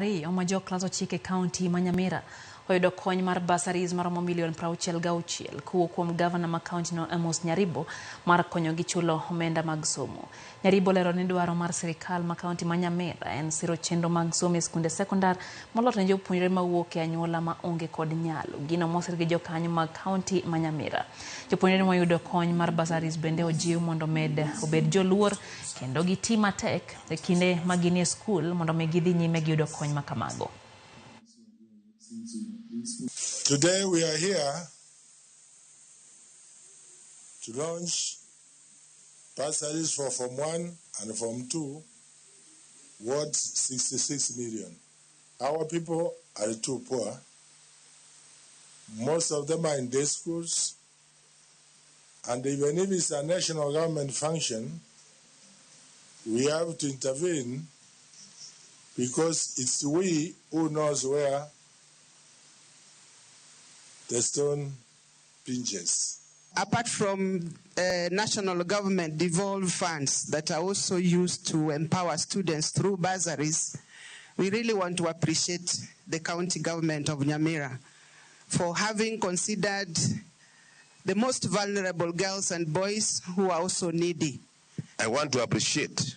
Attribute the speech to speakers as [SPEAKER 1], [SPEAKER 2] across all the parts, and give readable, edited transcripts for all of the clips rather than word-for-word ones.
[SPEAKER 1] Ariyo ma jo klas 9 e kaunti ma Nyamira oyudo kony mar bursaries maromo milion 66 kowuok kuom gavana ma kaunti no Amos Nyaribo mar konyogi chulo omenda mag somo. Nyaribo olero ni dwaro mar sirikal ma kaunti ma Nyamira en siro chenro mag somo e skunde sekondar moloyo ne jopuonjre mawuok e anyuola ma onge kod nyalo. Gino mosir gi jokanyo mag kaunti ma Nyamira. Jopuonjre moyudo kony mar bursaries bende ojiw mondo med obed joluor kendo giti matek e kinde ma ginie skul mondo mi gidhi nyime gi yudo kony ma kamago.
[SPEAKER 2] Today we are here to launch bursaries for Form 1 and Form 2 worth 66 million. Our people are too poor. Most of them are in day schools. And even if it's a national government function, we have to intervene because it's we who knows where the stone pinches.
[SPEAKER 3] Apart from national government devolved funds that are also used to empower students through bursaries, we really want to appreciate the county government of Nyamira for having considered the most vulnerable girls and boys who are also needy.
[SPEAKER 4] I want to appreciate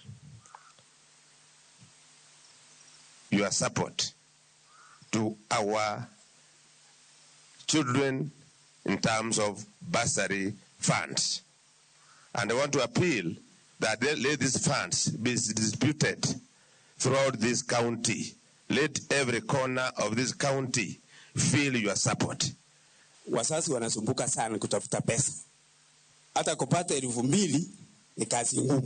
[SPEAKER 4] your support to our children in terms of bursary funds. And I want to appeal that let these funds be distributed throughout this county. Let every corner of this county feel your support.
[SPEAKER 5] Wazazi wanasumbuka sana kutafuta pesa. Hata kupata 2,000 ni kazi ngumu.